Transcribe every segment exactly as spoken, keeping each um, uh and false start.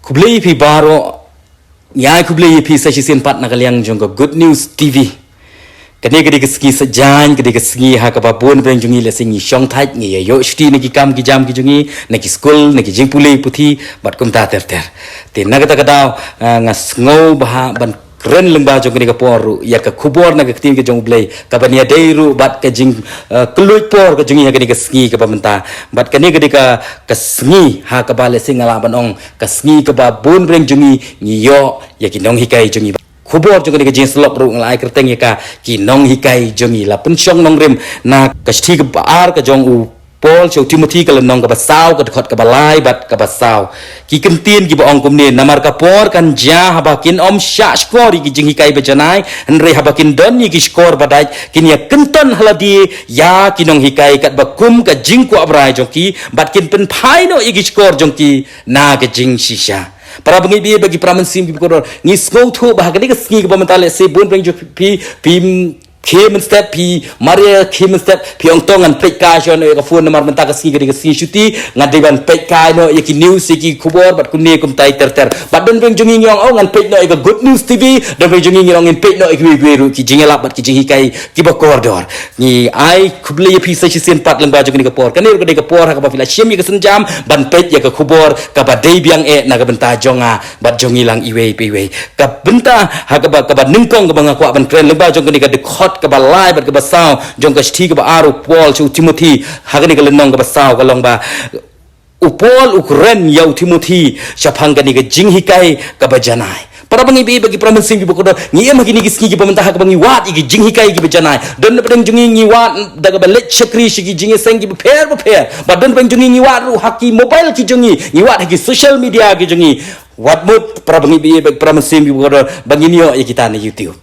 Khublei phi baroh. Ngi ai khublei ïa phi sa shisien pat na ka liang jong ka Good News T V. Kane ka dei ka sngi saitjaiñ, ka dei ka sngi ha kaba bun briew jong ngi lehse ngi shong thait, ngi ïa ïoh shuti na ki kam ki jam ki jong ngi, na ki skul, na ki jingpule puthi, bad kumta ter ter. Te na kata ka daw, ah, nga sngew bha ban kren lyngba jong kane ka por ruh ïa ka khubor na ka ktien ka jong U Blei, kaba ïadei ruh bad ka jing, ah, kylluid por ka jong ngi ha kane ka sngi kaba mynta. Bad kane ka dei ka, ka sngi ha kaba lehse nga lah ban ong ka sngi kaba bun briew jong ngi ngi ïoh ïa ki nonghikai jong ngi. Khubor jong kane ka jingïasyllok ruh nga la ai kyrteng ïa ka ki nonghikai jong ngi. La pynshong nongrim na ka shithi kaba ar ka jong u Paul sha u Timothy, ka lynnong kaba saw, ka dkhot kaba lai bad kaba saw. Ki kyntien kiba ong kumne: Namar ka por kan jia haba kin ym shah shkor ïa ki jinghikai ba janai, hynrei haba kin don ïa ki shkor ba dait, kin ïa kynton ha lade ïa ki nonghikai katba kum ka jingkwah brai jong ki, bad kin pynphai noh ïa ki shkor jong ki na ka jingshisha. Para bangeit baieit bad ki para mynsiem kiba kordor, ngi sngewthuh ba ha kane ka sngi kaba mynta lehse bun briew jong phi, phi, phi khie mynstep, phi mareh khie mynstep, phi ong to ngan peit kai shuh noh ïa ka phone namar mynta ka sngi ka dei ka sngi shuti, ngan dei ban peit kai noh ïa ki news, ïa ki khubor bad kumne kumtai ter ter. Bad don briew jong ngi ngi ong, oh, ngan peit noh ïa ka Good News T V, don briew jong ngi ngi ong ngin peit noh ïa kiwei kiwei ruh ki jingïalap bad ki jinghikai kiba kordor. Ngi ai khublei ïa phi sa shisien pat lyngba jong kane ka por. Kane ruh ka dei ka por ha kaba phi la shim ïa ka sienjam ban peit ïa ka khubor kaba dei biang eh na ka bynta jong nga bad jong ngi lang iwei pa iwei. Ka bynta ha kaba, kaba nyngkong kaba nga kwah ban kren lyngba jong kane ka dkhot kaba lai bad kaba saw jong ka shithi kaba ar u Paul sha u Timothy, ha kane ka lynnong kaba saw ka long ba u Paul u kren ïa u Timothy shaphang kane ka jinghikai kaba janai. Para bangeit baieit bad ki para mynsiem kiba kordor, ngi im ha kine ki sngi kiba mynta ha kaba ngi wad ïa ki jinghikai kiba janai. Don na pdeng jong ngi ngi wad da kaba leit shakri sha ki jingïaseng kiba pher ba pher. Bad don pdeng jong ngi ngi wad ruh ha ki mobile ki jong ngi, ngi wad ha ki social media ki jong ngi. Wat mut para bangeit baieit bad para mynsiem kiba kordor ba ngin ïoh ïa kita na YouTube.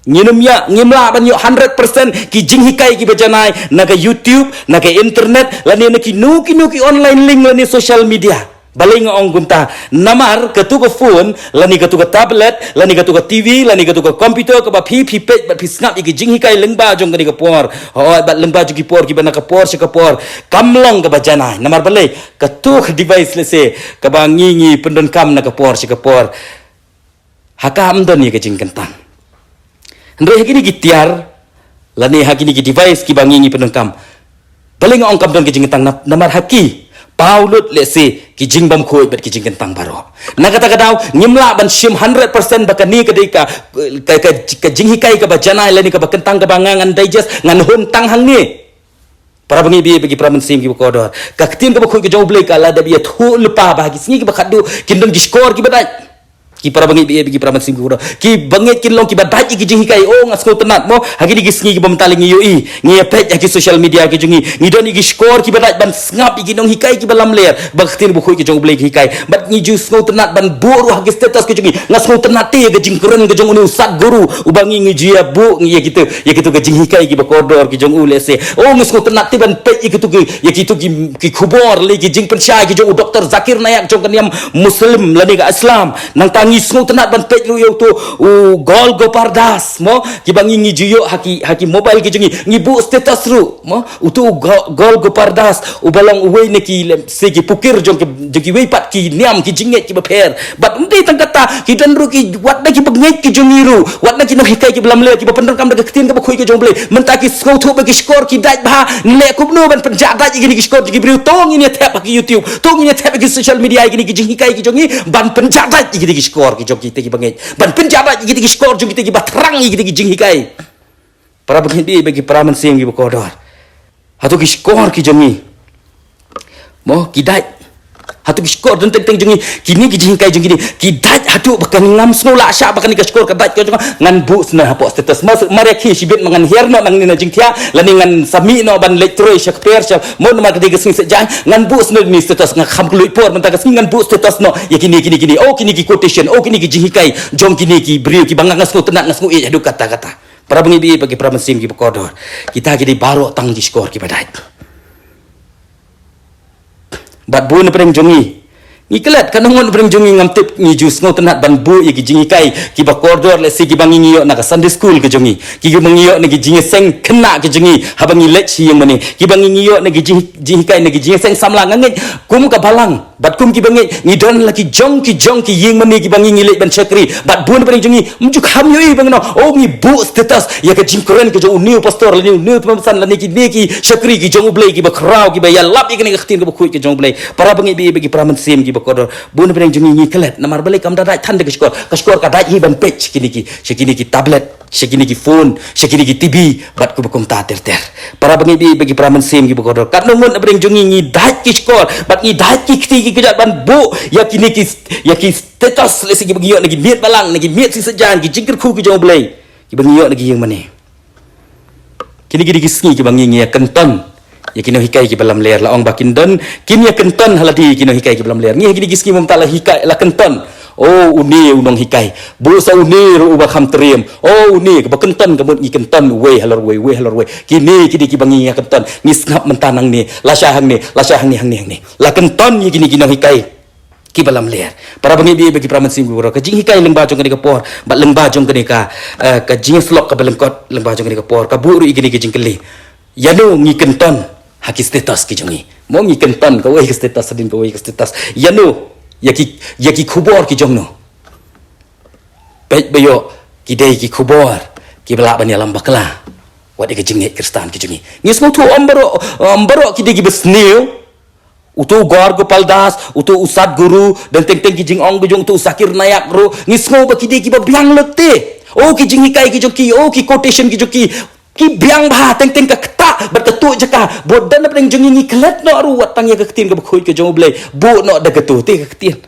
Ngin ym ïa, ngim lah ban ïoh hundred percent ki jinghikai kiba janai na ka YouTube, na ka internet, lane na kino kino ki online link lane social media. Balei nga ong kumta? Namar katu ka phone, lane katu ka tablet, lane katu ka T V, lane katu ka computer kaba phi, phi peit bad phi sngap ïa ki jinghikai lyngba jong kane ka por, hooid, bad lyngba jong ki por kiba na ka por sha ka por, kam long kaba janai. Namar balei? Katu ka device lehse kaba ngi, ngi pyndonkam na ka por sha ka por, ha ka kam don ïa ka jingkyntang. Hynrei ha kine ki tiar lane ha kine ki device kiba ngi, ngi pyndonkam, balei nga ong kam don ka jingkyntang? Na, namar ha ki paw lut lehse ki jingbymkhuid bad ki jingkyntang baroh. Na kata ka daw ngim lah ban shim hundred percent ba kane ka dei ka, ka, ka, ka jinghikai kaba janai lane kaba kyntang kaba nga ngan digest, ngan hun tang hangne. Para bangeit baieit bad ki para mynsiem kiba kordor, ka ktien kaba khuid ka jong U Blei ka la dep ïathuh lypa ba ha ki sngi kiba khatduh kin don ki shkor kiba dait. Ki para bangeit baieit bad ki para mynsiem kiba kordor, ki bangeit kin long kiba dait ïa ki jinghikai. Oh, nga sngewtynnat mo, ha kine ki sngi kiba mynta lei ngi ïohi, ngi ïa peit ha ki social media ki jong ngi, ngi don ïa ki shkor kiba dait ban sngap ïa ki nonghikai kiba lamler ba ka ktien kaba khuid ka jong U Blei ka hikai. Bad ngi ju sngewtynnat ban buh ruh ha ki status ki jong ngi. Nga sngewtynnat te ïa ka jingkren ka jong une u Sadguru uba ngi, ngi ju ïa buh ngi ïa kitu, ïa kitu ka jinghikai kiba kordor ki jong u lehse. Oh, ngi sngewtynnat te ban peit ïa kitu ki, ïa kitu ki, ki khubor lane ki jingpynshai ki jong u Doktor Zakir Naik jong ka niam Muslim lane ka Islam. Nangta ngi sngewtynnat ban peit ruh ïa utu u Gol Gopar Das mo, kiba ngi, ngi ju ïoh ha ki, ha ki mobile ki jong ngi, ngi buh status ruh mo. Utu u Go-, Gol Gopar Das uba long uwei na ki lehse ki pukir jong ki, jong kiwei pat ki niam ki jingngeit kiba pher. Bad ym dei tang kata, ki don ruh ki, wat na ki bangeit ki jong ngi ruh, wat na ki nonghikai kiba lamler kiba pyndonkam da ka ktien kaba khuid ka jong U Blei, mynta ki sngewthuh ba ki shkor ki dait bha. Ngi leh kumno ban pynjah dait ïa kine ki shkor jong ki briew? To ngin ïa thep ha ki YouTube, to ngin ïa thep ha ki social media ïa kine ki jinghikai ki jong ngi ban pynjah dait ïa kine ki shkor ki jong kita ki bangeit, ban pynjah dait ïa kine ki shkor jong kita kiba thrang ïa kine ki jinghikai. Para bangeit baieit bad ki para mynsiem kiba kordor, hato ki shkor ki jong ngi mo ki dait? Hato ki shkor don teng teng jong ngi, kine ki jinghikai jong kine ki dait haduh ba kan ngam sngew lah shah ba kane ka shkor ka dait ka jong nga, ngan buh sngewthuh hapoh status? Mar, mar ïa ki shibit ma ngan hiar noh nangne na jingthiah lane ngan sa mih noh ban leit trei sha kper sha, mo, namar ka dei ka sngi saitjaiñ, ngan buh sngewthuh ni status? Nga kham kylluid por mynta ka sngi, ngan buh status noh ïa kine, kine, kine, oh, kine ki quotation, oh, kine ki jinghikai jong kine ki briew kiba nga, nga sngewtynnat, nga sngew ïeit haduh katta katta. Para bangeit baieit bad ki para mynsiem kiba kordor, kita ki dei baroh tang ki shkor kiba dait. Bad bun na pdeng jong ngi Ngi klet, katno ngut na pdeng jong ngi ngam tip, ngi ju sngewtynnat ban buh ïa ki jinghikai kiba kordor, lehse kiba ngi ngi ïoh na ka Sunday school ka jong ngi, kiba ngi ïoh na ki jingïaseng khynnah ka jong ngi haba ngi leit sha ïing mane, kiba ngi ngi ïoh na ki jing, jinghikai na ki jingïaseng samla. Nga ngeit kum ka balang bad kum kiba ngeit, ngi don la ki jong ki jong ki ïing mane kiba ngi ngi leit ban shakri, bad bun na pdeng jong ngi ym ju kham ïohi ba ngi ong, oh, ngi buh status ïa ka jingkren ka jong une u pastor lane une u tymmen basan lane kine ki shakri ki jong U Blei kiba khraw, kiba ïalap ïa kane ka ktien kaba khuid ka jong U Blei. Para bangeit baieit bad ki para mynsiem kiba kordor, bun na pdeng jong ngi ngi klet, namar balei kam da dait than da ka shkor. Ka shkor ka dait hi ban peit sha kine ki, sha kine ki tablet, sha kine ki phone, sha kine ki T V bad kumba kumta ter ter. Para bangeit baieit bad ki para mynsiem kiba kordor, katno ngut na pdeng jong ngi ngi dait ki shkor bad ngi dait ki kti ki kjat ban buh ïa kine ki, ïa ki status, lehse kiba ngi ïoh na ki miet balang, na ki miet sisajan, ki jingkyrkhu ki jong U Blei, kiba ngi ïoh na ki ïing mane. Kine ki dei ki sngi kiba ngi ngi ïa kynton ïa ki nonghikai kiba lamler. La ong ba kin don, kin ïa kynton ha lade ki nonghikai kiba lamler. Ngi ha kine ki sngi mynta la hikai, la kynton, oh, une u nonghikai, buh sa une ruh uba kham triem, oh, une, kaba kynton ka mut ngi kynton uwei halor uwei, uwei halor uwei. Kine ki dei kiba ngi ngi ïa kynton. Ngi sngap mynta nangne, lashai hangne, lashai hangne, hangne, hangne. La kynton ïa kine ki nonghikai kiba lamler. Para bangeit baieit bad ki para mynsiem kiba kordor, ka jinghikai lyngba jong kane ka por bad lyngba jong kane ka, eh, ka jingïasyllok kaba lyngkot lyngba jong kane ka por ka buh ruh ïa kane ka jingkylli. Ïano ngi kynton ha ki status ki jong ngi? Mo ngi kynton kawei ka status hadien kawei ka status. Ïano, ïa ki, ïa ki khubor ki jong no? Peit ba ïoh ki dei ki khubor kiba lah ban ïalam bakla wat ïa ka jingngeit Khristan ki jong ngi. Ngi sngewthuh ym baroh, ym baroh ki dei kiba sniew. Uto u Gaur Gopal Das, uto u Sadhguru, don teng teng ki jingong ki jong uto u Zakir Naik ruh, ngi sngew ba ki dei kiba biang lynti. Oh, ki jinghikai ki jong ki, oh, ki quotation ki jong ki, ki biang bha, teng teng ka ktah bad ka tuh jaka. Bad don na pdeng jong ngi ngi klet noh ruh wat tang ïa ka ktien kaba khuid ka jong U Blei, buh noh da kato te ka ktien.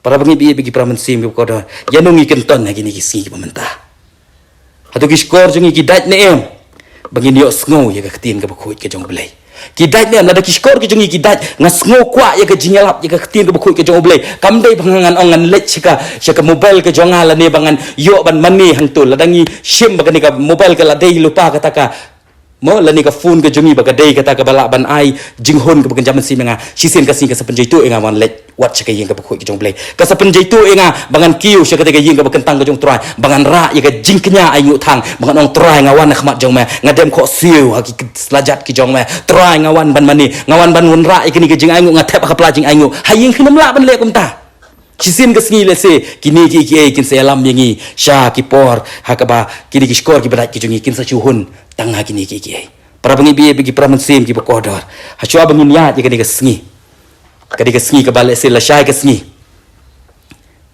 Para bangeit baieit bad ki para mynsiem kiba kordor, ïano ngi kynton ha kine ki sngi kiba mynta? Hato ki shkor jong ngi ki dait ne em ba ngin ïohsngew ïa ka ktien kaba khuid ka jong U Blei? Ki dait ne em? Lada ki shkor ki jong ngi ki dait, nga sngew kwah ïa ka jingïalap ïa ka ktien kaba khuid ka jong U Blei. Kam dei ba ngan ong ngan leit sha ka, sha ka mobile ka jong nga lane ba ngan ïoh ban mane hangto. Lada ngi shim ba kane ka mobile ka la dei lypa kata ka, mo, lane ka phone ka jong ngi ba ka dei kata kaba lah ban ai jinghun kaba kynja mynsiem ïa nga, shisien ka sngi ka sa pynjaituh ïa nga ban leit wat sha ka ïing kaba khuid ka jong U Blei. Ka sa pynjaituh ïa nga ba ngan kiew sha kata ka ïing kaba kyntang ka jong U Trai, ba ngan rah ïa ka jingkñia ainguh thang, ba ngan ong, Trai, nga wan ha khmat jong me, nga dem khohsiew ha ki slajat ki jong me. Trai, nga wan ban mane, nga wan ban wanrah ïa kane ka jingainguh, nga thep ha ka pla jingainguh. Ha ïing phim lah ban leh kumta. Shisien ka sngi lehse kine kiei kiei kin sa ïalam ïa ngi sha ki por ha kaba kine ki shkor kiba dait ki jong ngi kin sa shu hun tang ha kine kiei kiei. Para bangeit baieit bad ki para mynsiem kiba kordor, ha shuwa ba ngin ïaid ïa kane ka sngi, ka dei ka sngi kaba lehse lashai ka sngi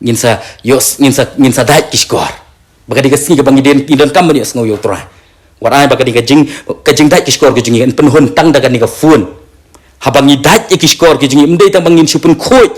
ngin sa ïoh, ngin sa, ngin sa dait ki shkor. Ba ka dei ka sngi kaba ngi dei, ngi donkam ban ïohsngew ïa U Trai. Wat ai ba ka dei ka jing, ka jingdait ki shkor ki jong ngi kan pynhun tang da kane ka phone. Haba ngi dait ïa ki shkor ki jong ngi, ym dei tang ba ngin shu pynkhuid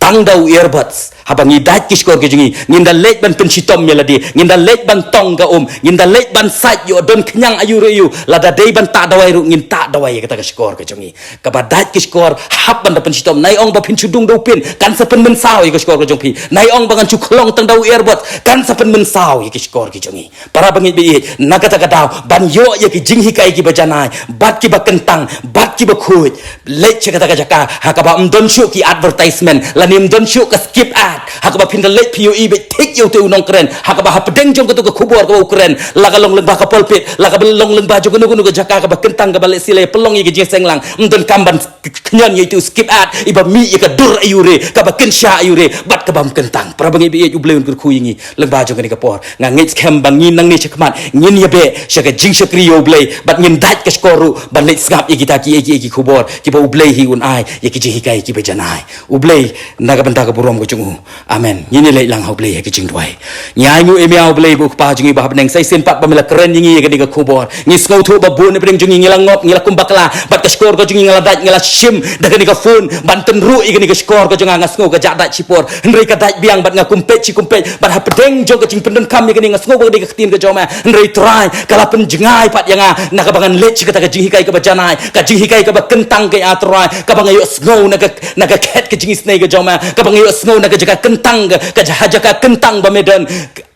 tang da u earbuds. Haba ngi dait ki shkor ki jong ngi, ngin da leit ban pynshitom ïa lade, ngin da leit ban tong ka um, ngin da leit ban sait ïoh don khñiang aïu re aïu. Lada dei ban tah dawai ruh ngin tah dawai ïa kata ka shkor ka jong ngi. Kaba dait ki shkor hap ban da pynshitom. Nai ong ba phin shu dung da u pin, kan sa pynmynsaw ïa ka shkor ka jong phi. Nai ong ba ngan shu khlong tang da u earbuds, kan sa pynmynsaw ïa ki shkor ki jong ngi. Para bangeit baieit, na kata ka daw ban ïoh ïa ki jinghikai kiba janai bad kiba kyntang bad kiba khuid, leit sha kata ka jaka ha kaba ym don shuh ki advertisement lane ym don shuh ka skip ad, ha kaba phin da leit phi ïohi beit thik ïa uto u nongkren, ha kaba hapdeng jong kato ka khubor kaba u kren, la ka long lyngba ka pulpit, la kaba long lyngba jong kano kano ka jaka kaba kyntang kaba lehse la pynlong ïa ka jingseng lang, ym donkam ban khñiot ïa uto u skip ad iba mih ïa ka dur aïu re, kaba kynsha aïu re bad kaba ym kyntang. Para bangeit baieit, U Blei un kyrkhu ïa ngi lyngba jong kane ka por. Nga ngeit skhem ba ngi nangne shakhmat ngin ïabeh sha ka jingshakri ïa U Blei bad ngin dait ka shkor ruh ban leit sngap ïa kita kiei kiei ki khubor kiba U Blei hi un ai ïa ki jinghikai kiba janai. U Blei na ka bynta ka burom ka jong u. Amen. Ngin ïaleit lang ha U Blei ha ka jingduwai. Ngi ainguh ïa me, ah U Blei, ba U Kpa jong ngi ba ha bneng, sa shisien pat ba me la kren ïa ngi ïa kane ka khubor. Ngi sngewthuh ba bun na pdeng jong ngi ngi la ngop, ngi la kum bakla bad ka shkor ka jong ngi nga la dait, ngi la shim da kane ka phone ban tynruh ïa kane ka shkor ka jong nga. Nga sngew ka jah dait shipor, hynrei ka dait biang bad nga kum peit shi kum peit bad hapdeng jong ka jingpyndonkam ïa kane nga sngew ba ka dei ka ktien ka jong me. Hynrei Trai, ka la pynjngai pat ïa nga na kaba ngan leit sha kata ka jinghikai kaba janai, ka jinghikai kaba kyntang, ka, ah Trai, kaba nga ïohsngew na ka, na ka khet ka jingisynei ka jong me, kaba nga ïohsngew na ka jaka kyntang, ka, ka ja-, ha jaka kyntang ba me don.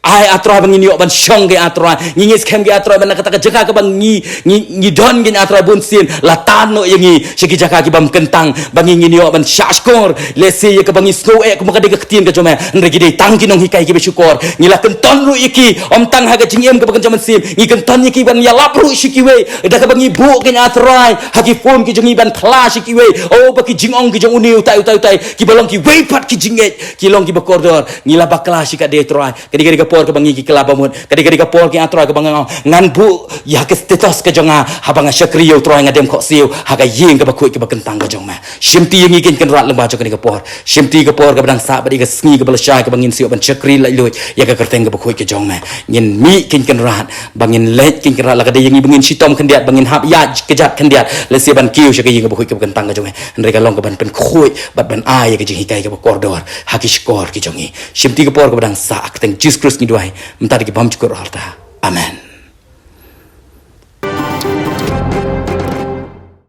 Ai A Trai ba ngin ïoh ban shong kein A Trai. Ngi ngeit skhem kein A Trai ba na kata ka jaka kaba ngi ngi ngi don kein A Trai bun sien la tan noh ïa ngi sha ki jaka ki bym kyntang, ba ngi ngin ïoh ban shah shkor lehse ïa kaba ngi sngew eh kum ka dei ka ktien ka jong me. Hynrei ki dei tang ki nonghikai kiba shukor. Ngi la kynton ruh ïa ki, ym tang ha ka jingim kaba kynja mynsiem, ngi kynton ïa ki ban ïalap ruh sha kiwei da kaba ngi buh kein A Trai ha ki phone ki jong ngi ban phla sha kiwei, oh, ba ki jingong ki jong une utai utai utai, kiba long kiwei pat ki jingngeit, ki long kiba kordor. Ngi la bakla shi katdei Trai. Ka dei ka dei ka por kaba ngi ki kylla bamut. Ka dei ka dei ka por kein A Trai kaba nga ong, ngan buh ïa ka status ka jong nga haba nga shakri ïa U Trai, nga dem khohsiew ha ka ïing kaba khuid kaba kyntang ka jong me. Shimti ïa ngi kein Kynrad lyngba jong kane ka por. Shimti ka por kaba dang sah bad ïa ka sngi kaba lashai kaba ngin sa ïoh ban shakri laitluid ïa ka kyrteng kaba khuid ka jong me. Ngin mih kein Kynrad ba ngin leit kein Kynrad, la ka dei ïa ngi ba ngin shitom khyndiat, ba ngin hap ïaid kjat khyndiat lehse ban kiew sha ka ïing kaba khuid kaba kyntang ka jong me. Hynrei ka long kaban pynkhuid bad ban ai ïa ka jinghikai kaba kordor ha ki shkor ki jong ngi. Shimti ka por kaba dang sah, ha ka kyrteng Jisu Khrist ngi duwai, mynta da ki bymjukut rta. Amen.